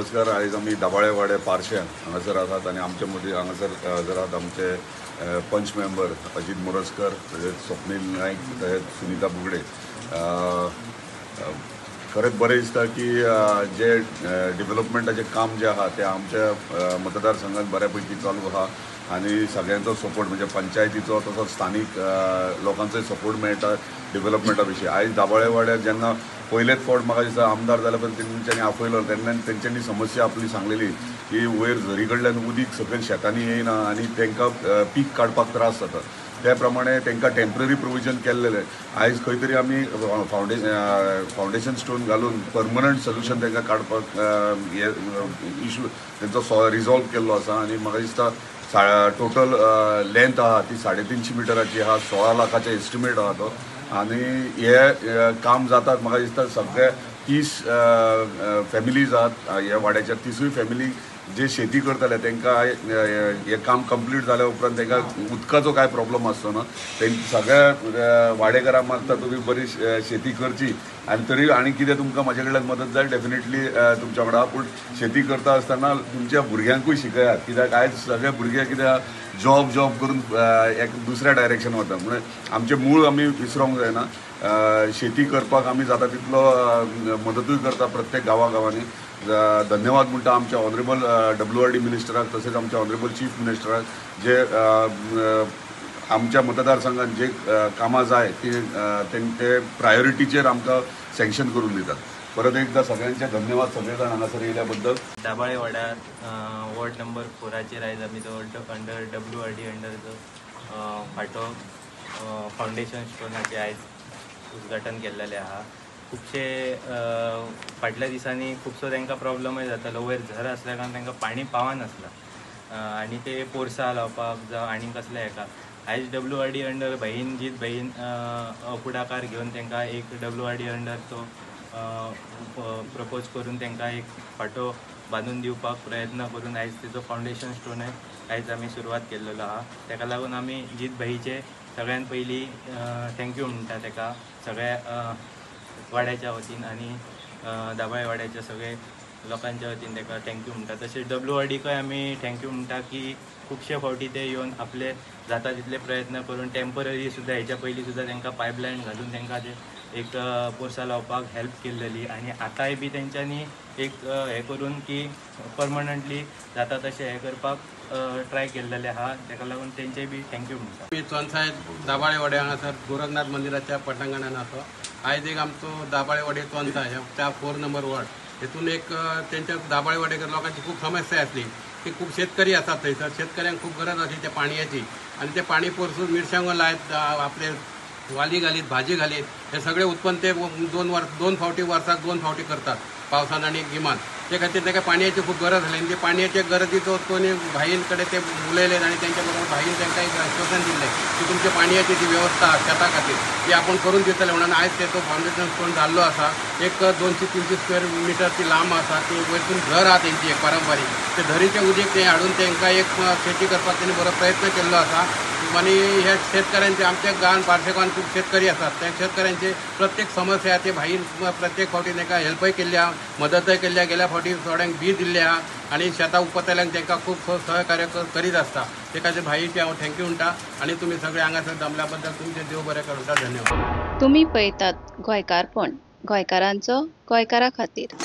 नमस्कार. आयज आमी दाबाळे पार्शे हांगासर आसात आनी आमचे मदीं हांगासर जर आहात आमचे पंच मेंबर अजीत मोरजकर, तशेंच स्वप्नील नायक, तशेंच सुनीता बुगडे. खरेंच बरें दिसता की जे डेव्हलपमेंटाचें काम जें आहा तें आमच्या मतदारसंघात बऱ्या पैकी चालू आहा आनी सगळ्यांचो सपोर्ट म्हणजे पंचायतीचो तसोच स्थानीक लोकांचोय सपोर्ट मेळटा डेव्हलपमेंटा विशीं. आयज दाबाळे वाड्यार जेन्ना पयलेच फावट म्हाका दिसता आमदार जाल्या पण तेंच्यांनी आपयलो तेन्ना तेंच्यांनी समस्या आपली सांगलेली की वयर झरी कडल्यान उदीक सकयल शेतांनी येयना आनी तांकां पीक काडपाक त्रास जाता. त्या प्रमाणे तांकां टेम्पररी प्रोविजन केल्लेलें. आयज खंय तरी आमी फावंडेशन स्टोन घालून परमनंट सोल्युशन तांकां काडपाक हे इशू तेंचो रिजॉल्व केल्लो आसा. आनी म्हाका दिसता टोटल लेंथ आहा ती 350 मिटराची आहा, 16 लाखाचे एस्टिमेट आहा तो. आनी हे काम जातात म्हाका दिसता सगळे 30 फॅमिलीज आहात ह्या वाड्याच्या, 30 फॅमिली जे शेती करतले तांकां हे काम कंप्लीट जाल्या उपरांत तांकां उदकाचो कांय प्रॉब्लम आसचो ना. सगळ्या वाडेकारांक मागता तुमी बरी शेती करची आनी तरी आनी कितें तुमकां म्हाजे कडल्यान मदत जाय डेफिनेटली तुमच्या वांगडा. पूण शेती करता आसतना तुमच्या भुरग्यांकूय शिकयात, कित्याक आयज सगळे भुरगे कित्याक जॉब जॉब करून एक दुसऱ्या डायरेक्शन वता. म्हणून आमचें मूळ आमी विसरोंक जायना. शेती करपाक आमी जाता तितलो मदतूय करता प्रत्येक गांवागांवांनी. धन्यवाद म्हणटा आमच्या ऑनरेबल WRD मिनिस्टराक तशेंच आमच्या ऑनरेबल चीफ मिनिस्टराक जे आमच्या मतदारसंघात जे कामां जाय ती ते प्रायोरिटीचेर आमकां सँक्शन करून दितात. परत एकदा सगळ्यांचे धन्यवाद सगळे जाण हांगासर येयल्या बद्दल. दाबाळे वाड्यार वॉर्ड नंबर 4 आयज आमी तो अंडर WRD under जो फाटो फावंडेशन स्टोनाचें आयज उद्घाटन केल्लेलें आहा. खुबशे फाटल्या दिसांनी खुबसो तांकां प्रॉब्लमय जातालो, वयर झर आसल्या कारणान तांकां पाणी पावनासलां आनी ते पोरसां लावपाक जावं आनी कसले हेका. आयज WRD under भाईन जीत भाईन फुडाकार घेवन तांकां एक WRD under तो प्रपोज करून तांकां एक फाटो बांदून दिवपाक प्रयत्न करून आयज तेजो फावंडेशन स्टोनय आयज आमी सुरवात केल्लेलो आहा. ताका लागून आमी जीत भाईचे सगळ्यान पयलीं thank you म्हणटा ताका सगळ्या वाड्याच्या वतीन आनी दाबाळे वाड्याच्या सगळे लोकांच्या वतीन ताका thank you म्हणटा. तशेंच WRDकय आमी thank you म्हणटा की खुबशे फावटी ते येवन आपले जाता तितले प्रयत्न करून टेम्पररी सुद्दां हेच्या पयलीं सुद्दां तांकां पायपलायन घालून तांकां ते एक पोरसां लावपाक हेल्प केल्लेली आनी आतांय बी तेंच्यांनी एक हें करून की परमनंटली जाता तशें हें करपाक ट्राय केल्लेलें आहा. ताका लागून तेंचेय बी thank you म्हणटा. मी चोनसाय दाबाळे वाड्या हांगासर गोरखनाथ मंदिराच्या पटांगणान आसा. आयज एक आमचो दाबाळे वाडे चोनसाय ह्या 4 नंबर वॉर्ड हेतून एक तेंच्या दाबाळे वाडेकर लोकांची खूब समस्या आसली की खूब शेतकरी आसात थंयसर, शेतकऱ्यांक खूब गरज आसली त्या पाणयाची आनी ते पाणी पोरसून मिरसांगो लायत, आपले वाली घालीत, भाजी घालीत, हे सगळे उत्पन्न ते दोन फावटी वर्साक 2 फावटी करतात पावसान आनी गिमान. ते खातीर ताका पाणयाची खूब गरज आसली आनी ते पाणयाचे गरजेचो कोणी भाईन कडेन ते उलयले आनी तेंच्या बरोबर भाईन तांकां एक आश्वासन दिल्लें की तुमच्या पाणयाची जी वेवस्था शेता खातीर ती आपूण करून दितले म्हणून आयज तेचो फावंडेशन स्टोन जाल्लो आसा. एक 200-300 स्क्वेअर मिटर ती लांब आसा, ती वयरसून झर आहा तेंची एक पारंपारीक, ते झरीचें उदीक तें हाडून तांकां एक शेती करपाक तेणी बरो प्रयत्न केल्लो आसा. आनी ह्या शेतकऱ्यांचे आमच्या गांवान पार्से गांवान खूब शेतकरी आसात, त्या शेतकऱ्यांचे प्रत्येक समस्या ते भाईन प्रत्येक फावटी तांकां हेल्पय केल्ली आहा, मदतय केल्ली आहा. गेल्या फावटी थोड्यांक बी दिल्ले आहा आनी शेतां उपतल्यांक तांकां खूब सहकार्य करीत आसता. ते खातीर भाईचे हांव thank you म्हणटा आनी तुमी सगळे हांगासर जमल्या बद्दल तुमचें देव बरें करूं म्हणटा. धन्यवाद. तुमी पळयतात गोंयकारपण, गोंयकारांचो गोंयकारा खातीर.